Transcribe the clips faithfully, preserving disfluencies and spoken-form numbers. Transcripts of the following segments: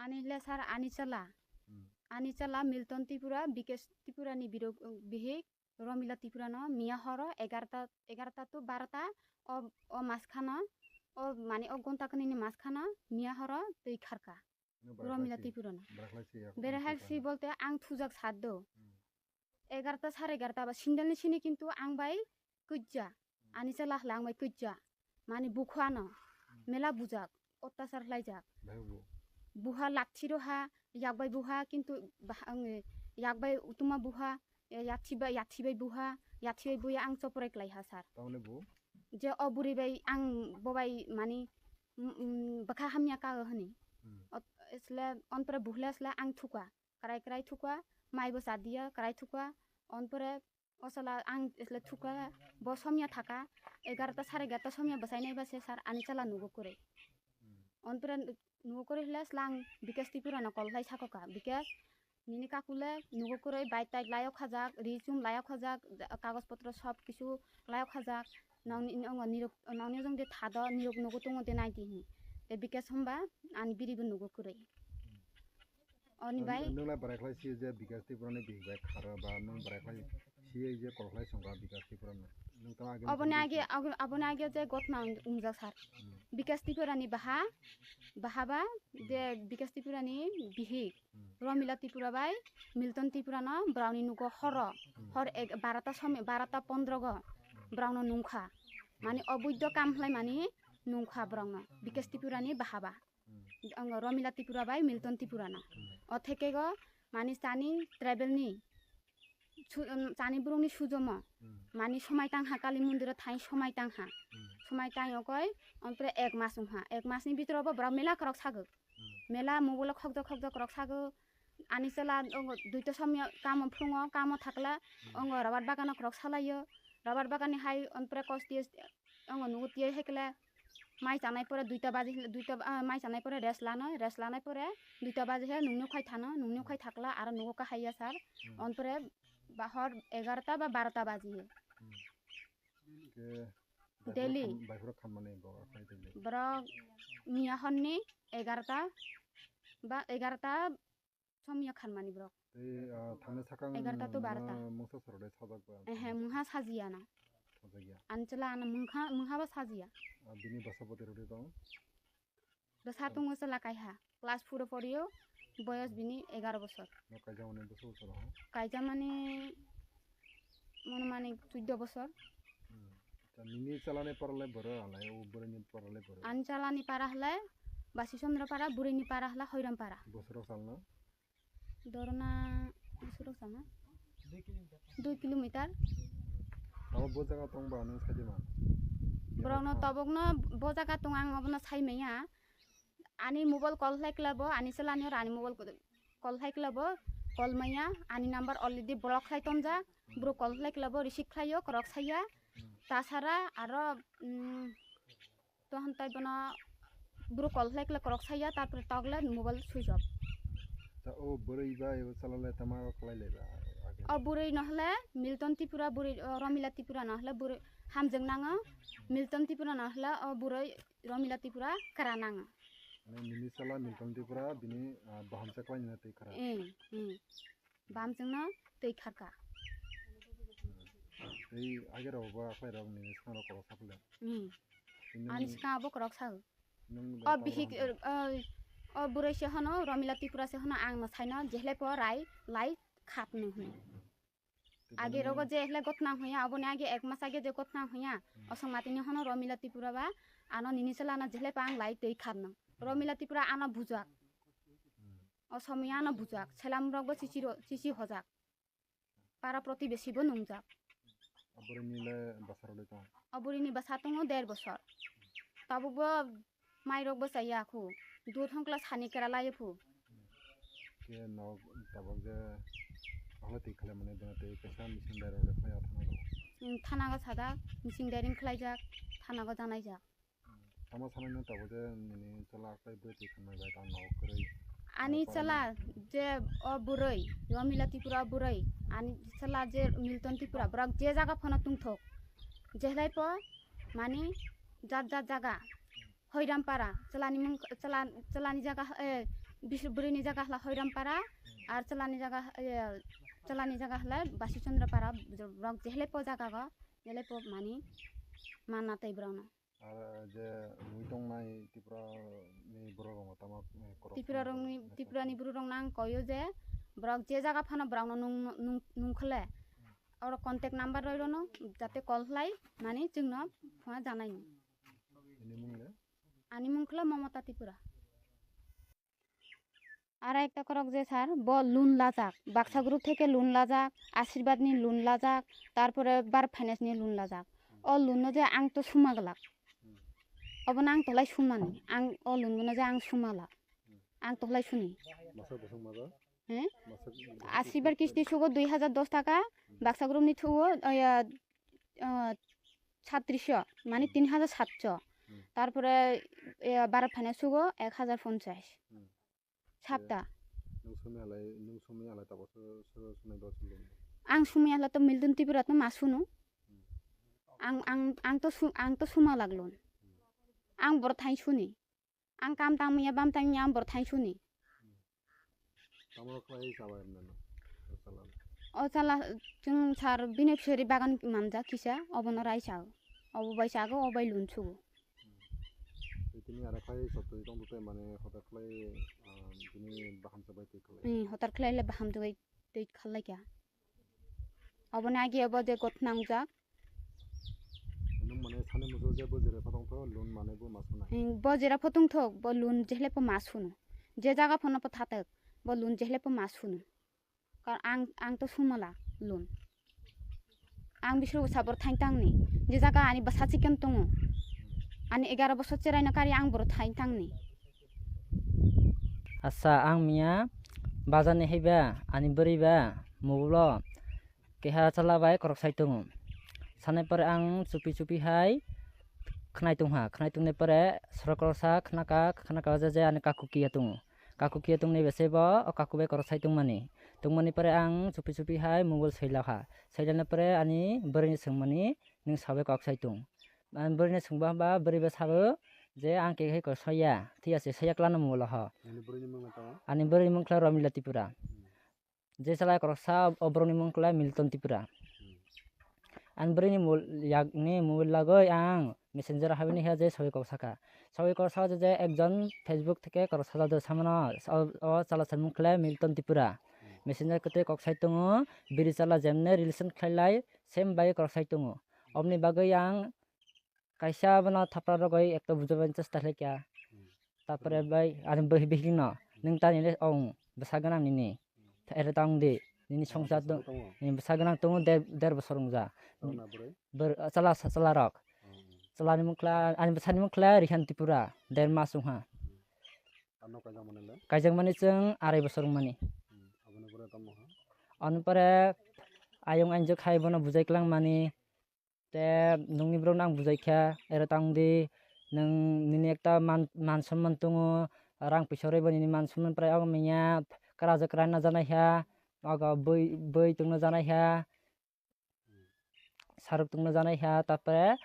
Ani le sir, ani chala. Hmm. Ani chala Milton Tripura, Bikesh Tripura ni birok, bihik Romila Tripura no miya horo egarta, egarta to barota o, o mas khano, o mane o gonta kani ni mas khano miya horo twi kharka. Romila Tripura no. Berai hai si bolte ang thujak sat do. Hmm. Egarta, sare egarta ba sindal ni sini kintu ang bai kujja. Ani chala hwla ang bai kujja. Mani bukhu ano. Hmm. Mela bujak. Ottachar khlaijak. Bai bo. Buha lakthi roha, yak bai buha, kintu bah-, ang, yak bai utuma buha, ya-, yathi bai, yathi bai buha, yathi bai buya ang choprai klai ha, sir. Tamoni bo? Je o buri bai ang bo bai mani, mm, mm, bwkha hamya ka hwnwi. Hmm. Ot-, esle onpre buhle esle ang thukwa. Krai krai thukwa, mai bo cha diya, krai thukwa. Onpore o chala ang esle thukwa, bo somya thaka, egarta sare egarta somya bwsai nai ba se sir ani chala nugo kwrwi. Hmm. Onpore nugo kwrwi hwle slang Bikesh Tripura no call khlai sakoka, Bikesh nini kakule nugo kwrwi bai tai layok khajak, ri chum layok khajak, kagoj potro sob kisu layok khajak, nangni ongo nirok, nangni jong de thado nirok nugo tongo de nai di hi. Te Bikesh homba ani biri bo nugo kwrwi. Oni bai. Nwng lai barai khlai si je Bikesh Tripura ni bihik bai kharo ba nwng barai khlai si je call khlai songkha Bikesh Tripura no. Nwng tamo age Oboni age, age, aboni age je gotna um-, umjak sir. Hmm. Bikesh Tripura ni baha, baha ba je Bikesh Tripura ni bihik. Hmm. Romila Tripura bai Milton Tripura no browni nugo horo. Hmm. Hor ek, barota somi, barota pondro go browno nungkha. Mani obuiddo kam khlai mani nungkha browno. Bikesh Tripura ni baha ba. Hmm. Ang Romila Tripura bai Milton Tripura no. Hmm. O theke go mani chani travel ni su-, um, chani burung ni sujomo. Hmm. Mani somai tang ha Kali mondir o thai somai tang ha. Hmm. Somai tang okoi onpre ek mas wng ha. Ek mas ni bitoro bo borok mela kwrok sagwk. Hmm. Mela mobile o khokjak khokjak kwrok sagwk. Ani chwla ongo duita somya kamo phrwngo, kamo thakla Hmm. ongo rabar bagano kwrok salaio. Rabar bagani hai onpre kos tiye Ongo nugo tiyai hai kle mai chanai pore duita baji, duita, ah, mai chanai pore rest lano, rest lanai pore duita baji he nungni khai thano, nungni khai thakla aro nugo kahai ya sir. Hmm. On pore bahor egarta ba barota baji he. Hmm. Ke Daily. Baifro kham-, baifro khammani borok khai daily. Borok miya honni egarta ba egarta Somya kharmani borok. Tei, ah, thangna sakang egarta to barota. Mungsa sorode sajak ba? Ehe, mungha sajiya na. Sajakya. Ani chwla ano mungha, mungha ba sajiya. Ah, bini bwsa bwtwi rwdi tong? Bwsa tongo chwla kaiha. Class four o poriyo, boyos bini egaro bosor. No kaijamani bwsa bwsa rw? Kaijamani mono mani chuddo bosor. Hmm. Acha, nini chalani para le bwrwi alai, o bwrwini para le bwrwi? Ani chalani para hwlai Basi Chandra para, bwrwini para hwlai Hoiram para. Bosor salno? Dorona bosor sama. Dui kilometer. Abo bo jaga tong ba nung saidi ma? Borok no tobok no bo jaga tong ang obo no sai maya. Ani mobile call khlai kla bo, ani chalani oro ani mobile call khlai kla bo, call maya, ani number already block khlai tonjak, bro call khlai kla bo, receive khlaio, kwrwk saya, tasara aro, mm, tohon tai bono bro call khlai kla kwrwk saya, tarpore tokle mobile switch off. Ta o bwrwi bai o chalale tama o khlai le ba age? O bwrwi no hwle Milton Tripura bwrwi, o Romila Tripura no hwle bwrwi hamjwk nango, Milton Tripura no hwle o bwrwi Romila Tripura kwra nango. Mane nini chala Milton Tripura bini, ah, bahamsa khlainani twi khara. Eh, eh. Bahamsano twi kharka. Tei age rok bo aphai rok nini swkang rok korok saphile. Hmm. Ani swkang abo korok sao. O bihik, o, o bwrwi se hono, Romila Tripura se hono, ang no saino jehle po rai lai khat nung hwnwi. Age rogo je ekhle gotna hoya, aboni age ek mas age je gotna hoya, hmm, osong matini hono Romila Tripura ba, ano nini chalana jehle pa ang lai tei kharnang. Romila Tripura ano bujak. Hmm. O somoya ano bujak, selam rok bo chichi ro-, chichi hojak. Para protibesi bo nungjak. Aboni le bwsa rok le tong? Aboni bwsa tongo der bosor. Tabuk bo Mairok bo chaya khu. Dud hongkla sani kera lai phu. Ke nok tabok je ahlo twi khlai mani dona tei kaisa missing direct le phai thana go. Thana go sadak missing direct khlai jak, thana go janai jak. Tamo sanai no tabok je nini chala khlai bwrwi twi khanai bai ta nok kwrwi. Ani chala je o bwrwi, Romila Tripura bwrwi, ani chala je Milton Tripura, borok je jaga phano tungthok. Jehlai po mani jat jat jaga. Hoirampara, chalani mung, chala, chalani jaga, eh, Bisi bwrwini jaga hwla Hoirampara, ar chwlani jaga, eh, chwlani jaga hwla Basi Chandra Para, borok jehle po jaga go, jehle po mani mana tei borokno. Ar je mui tongnai Tripura ni borok rok tama, eh, korok Tripura rokni, Tripura ni borok rokno ang koyo je borok je jaga phano borokno nung, nung, nungkhle, oro contact number roi rono jate call khlai mani chwngno phone janai no. Ini mung le? Ani mung khle Momota Tripura. Ar ekta korok je sir, bo loan lajak, Baksa group theke loan lajak, Ashirbad ni loan lajak, tarpore Bharat Finance ni loan lajak. O loan no je ang to suma glak. Obo no ang tolai sumani, ang o loan no je ang suma glak. Ang tolai suni. Masa bosong maja? He? Masa Ashirbad kisti sugo dui hajar dos taka, Baksa group ni thugo, oya, ah, satrisho, mane tin hajar satso. Hmm. Tarpore, eh, Bharat Finance sugo ek hajar ponchas. Hmm. Sapta. Nung sumi alai, nung sumi alai tabok so, so, sunai dos loan. Ang sumi alai to Milton Tripura to ma sunu. Hmm. Ang, ang, ang to su-, ang to suma glak loan. Hmm. Ang bor thain suni. Ang kam tang manya, bam tang manya, ang bor thain suni. Tamo khlai sabai mano. O chala, chwng sir beneficiary bagan manjak kisa, obono rai sao. Obo bai sago, o bai loan sugo. Tei tini ara khlai sotwi tong tei mane hoda khlai, ah, tini baham sabai tei khlai. Hmm, hotar khlai le baham tei, tei khlai kya. Oboni agi obo je got nangjak. Nung mane sani musu je bo jera pho tongtho, loan mane bo ma sunai. Hmm, bo jera pho tongtho, bo loan jehle pho ma sunu. Je jaga pho no pho thatak, bo loan jehle pho ma sunu. Kar ang, ang to sumala loan. Ang bisru sabor thain tangni. Je jaga ani bwsa chicken tongo. Ani egaro bosor cherai no kari ang bor thain tangni. Asa ang miya bazar ni haiba ani bwrwi ba mugulo keha chala bai korok sai tongo. Sanai pore ang chupi chupi hai khnai tongha, khnai tongnai pore sorok koroksa khnaka, khnaka o je je ani kaku kiya tongo. Kaku kiya tongnai bese bo o kaku bai korok sai tongmani. Tongmani pore ang chupi chupi hai mobile sai lakha. Sai lana pore ani bwrwi ni swngmani, "Nwng sabai kok sai tong?" Ani bwrwi ni swngba ba bwrwi ba sabo je, "Ang khe hai kok saiya, thiya se saiya klano mobile ho." Nini bwrwi ni mung tamo? Ani bwrwi ni mung khlai Romila Tripura. Hmm. Je chalai koroksa o borokni mung khlai Milton Tripura. Hmm. Ani bwrwini mul-, yakni mobile lagwi ang messenger habini hiya je sawi kok saka. Sawi kok saka je, je ekjon Facebook theke korok sajak de samano, o, o chala se mung khlai Milton Tripura. Hmm. Messenger kwtwi kok sai tongo, biri chala jemne relation khlai lai, same bai korok sai tongo. Obni bagwi ang kaisa bono thapra rogwi ekta bujabaini chesta khlaikha. Hmm. Tapore bai ani bwhi bihikno, "Nwng tani le ong bwsa gwnang nini. Ere ta wng di, nini songsar bwsa tongo, tongo? Nini bwsa gwnang tongo, der, der bosor wngja." Tabukna bwrwi? Bwr-, chwla, chwla rok. Hmm. Chwlani mung khlai, ani bwsani mung khlai Rihan Tripura, der mas wngha. Hmm. Ano kaijak mani le? Kaijak mani chwng arai bosor wngmani. Hmm. Aboni pore tamo ha? Ani pore ayung anjuk hai bono bujai kwlang mani. Te nungni borokno ang bujai kha, ero tang di, nwng nini ekta man, man somman tongo, rang puisa rwi bo nini man somman prai ogo manya, kwrajwk kwrana janai kha, ogo bui, bui tongna janai kha, saruk tongna janai kha, tapore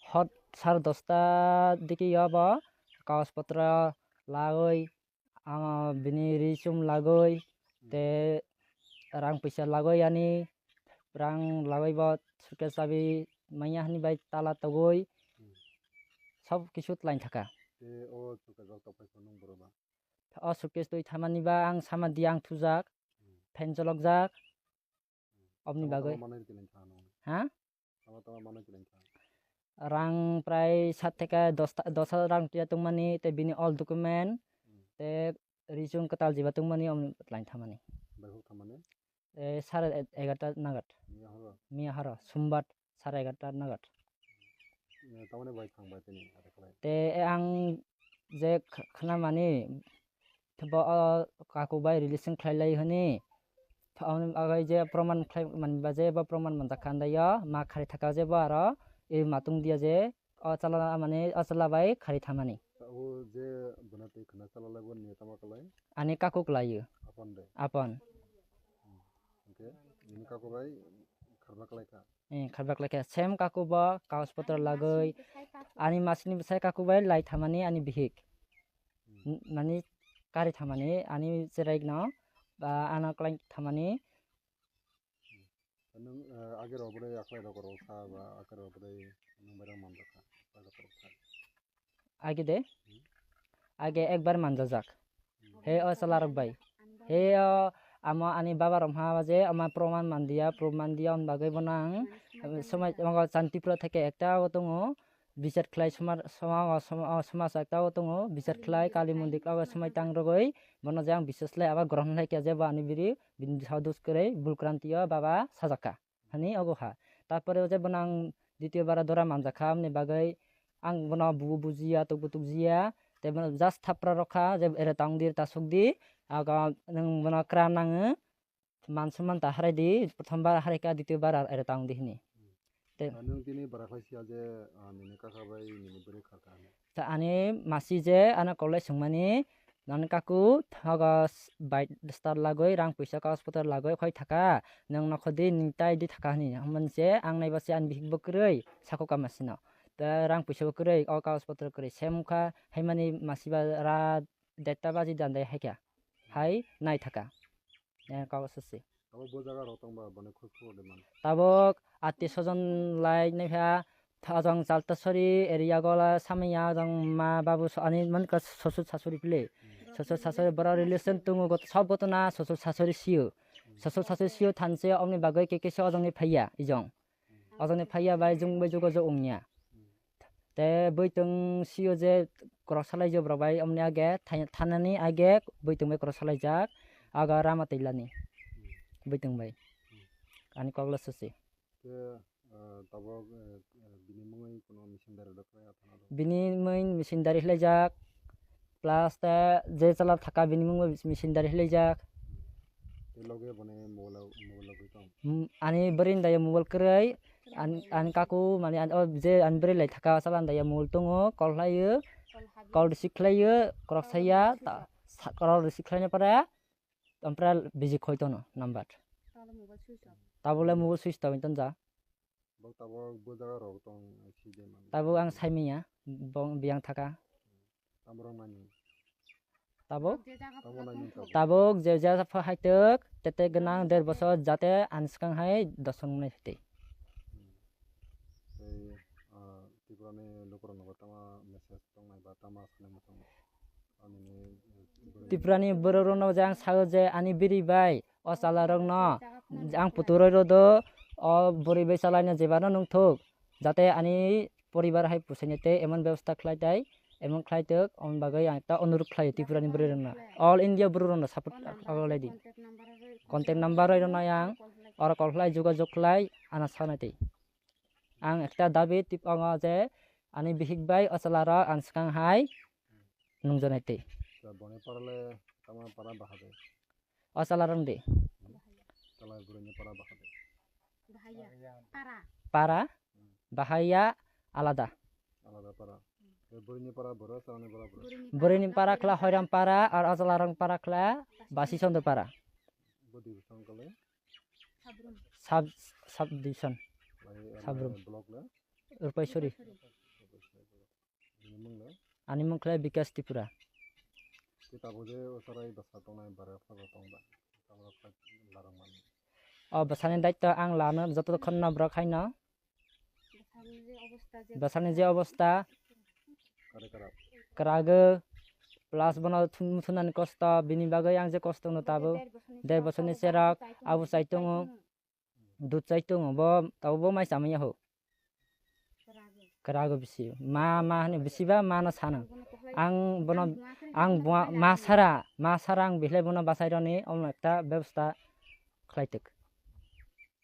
hot sar dosta digi obo kagoj potro lagoi, Ang bini ri chum lagoi, hmm, te rang puisa lagoi ani, rang lagoi bo suitcase chabi manya hani bai tala togoi, hmm, sob kisu tlain thaka. Te o suitcase rok tokpai phano borok ba? O suitcase twi thamani ba ang sama di ang thujak, hmm, phen cholokjak. Obni bagwi. Tama tama manwi tini thano. Ha? Tama tama manwi tini thano. Rang prai sat theke dos ta, dos hajar rang tuya tongmani, te bini all document, hmm, te ri chum kwtal jiba tongmani, omni tlain thamani. Bai huk thamani? E, sare egarta nagat. Miya horo? Miya horo, Sumbat sare egarta nagat. Eh, tamoni bai thang bai tini, aro khlai. Te, e, ang je kh-, khnamani, bo, o, kaku bai relation khlai lai hwnwi, aboni bagwi je proman khlai mani ba je bo proman manjak kha, andai o ma khari thaka je bo aro e ma tong dia je o chwla mani o chwla bai khari thamani. O je bwna twi khna chwla lai bo ni tama kwlai? Ani kaku kwlai o. Apon de? Apon. Hmm. Hwnkhe nini kaku bai kharba kwlai kha? Eh, kharba kwlai kha. Same kaku bo kagoj potro lagwi, ani masini bwsai kaku bai lai thamani ani bihik. Hmm. N-, mani kari thamani, ani chwraino, ba ano klai thamani. Nwng, eh, age rok bwrwi aklai rok rw kha ba age rok bwrwi nwng bai rang man rw kha, age rok kha. Age de? Hmm. Age ekbar manjajak. Hmm. He o chwla rok bai. He o amo ani baba rok ha je ama proman mandiya, proman diya on bagwi bono ang somai, Chan Tripura theke ekta o tongo. Bichar khlai somar-, soma-, soma-, o somaj ekta o tongo, bichar khlai Kali mondir o somai tang rogwi, bono je ang biswas lai abo grohon lai khe je bo ani biri, bini saduj kwrwi, bul kranti o baba sajak kha, hani ogo ha. Tarpore o je bono ang ditiyo bara dora manjak kha, aboni bagwi ang bono bubo bujiya, tukbo tukjiya, tei bono just thapra rw kha, je ere tang di, ta suk di, aga nwng bono kra nangwi, man summan ta harai di, prothom bar harai kha, ditiyo bar ar ere tang di hini. Te Ah, nwng tini bara khlai sia je, ah, nini kaka bai nini bwrwi kha kha hwnwi. Ta ani masi je ano kolai sungmani, nani kaku thogo s-, bai star lagoi, rang puisa kagos potor lagoi khoi thaka, nwng nokho di, nwng tai di thaka hini. Hwnmani se ang naiba se ani bihik bo kwrwi, sako ka masino. Ta rang puisa bo kwrwi, o kagos potor kwrwi. Sem kha, haimani masi ba ra deta baji dan dai hai kha. Hai nai thaka. Eh, kok sasi. Abo bo jaga rok tongba boni khuk khuk de man. Tabok ati sojon lai nai pha, ajong Jaltasori area gola samaya ajong ma babu so ani man ka sosur sasuri pile. Hmm. Sosur sasuri bora relation tungo got sob gotona sosur sasuri siyo. Hmm. Sosur sasuri siyo thanse omni bagoi ke ke so ajong ni phaiya ijong. Ojoni phaiya bai jung bai jugo jog wngya. Te bwitwng sio je korok salai je borok bai omni age thai-, thanani age bwitwng bai korok salai jak. Aga rama twilani bwitwng bai. Ani kok le susi. Te, ah, tabok, eh, bini mungwi kuno machine dari rok khlai ya thana rok? Bini mungwi machine dari khlai jak. Plus ta je chala thaka bini mungwi machine dari khlaijak. Tei loge boni mobile, mobile logwi tong. Mm, ani bwrwi ni daya mobile kwrwi, an-, ani kaku mani an-, o je ani bwrwi lai thaka chala ni daya mobile tongo, call khlaio, call receive khlaio, korok saiya, ta-, sa-, call receive khlaina pore, ampra busy khoi tono number. Tabole mobile switch off wngtong ja. Bo tabok bo jaga rok tong si de man. Tabok ang saimanya, bo biyang thaka. Tamo rok nani. Tabok? Tamo nani tabok. Tabok je ja pha haitok, tete gwnang der bosor jate ani swkang hai dosong nai hite. Hmm. Tei, ah, Tripura ni lukurok nogo tama message tongnai ba tama sanai muchung? Tripura ni borok rok no je ang sao je ani biri bai o chala rok no ang puturo rodo o bwrwi bai chalai no jeba no nungthok jate ani poribar hai pusaini tei emon bebosta khlai tai emon khlai tok omoni bagwi ang ta onurok khlai Tripura ni bwrwi rok no all India borok rok no support ago lai di contact number rok no yang oro call khlai jogajog khlai ana sanai tei. Ang ekta dabi tip wngo je ani bihik bai o chwla rok ang swkang hai nungjaknai twi. Acha, boni para le tamo para baha de? O chwla rok de. Chwla burui ni para baha de? Para? Hmm. Bahaya alada. Alada para. Burui ni para boro, chwla ni para boro? Burui ni para khla Hoiram para, ar o chwla rok para khla Basi Chondro para. Bo division kale? Sub, sub division. Sabrum. Block le? Rupaisori. Bini mung le? Ani mung khlai Bikash Tripura. Tei tabuk je o chwrai bwsa tongnai bara phano tong ba? Tamo khlai larang mani. O bwsani daitw ang lano joto khonno borok haino. Bwsani je obostha. Kwrago, plus bono thun-, thunani kosto, bini bagwi ang je kosto no tabuk der bosoni cherok, abo chai tongo, dud chai tongo, bo tabuk bo mai chamanya ho. Kwrago bisi, ma, ma hwnwi bisiba ma no sano. Ang bono, ang ma sara, ma sara ang bihlai bono bachai roni omo ekta bebosta khlai tok.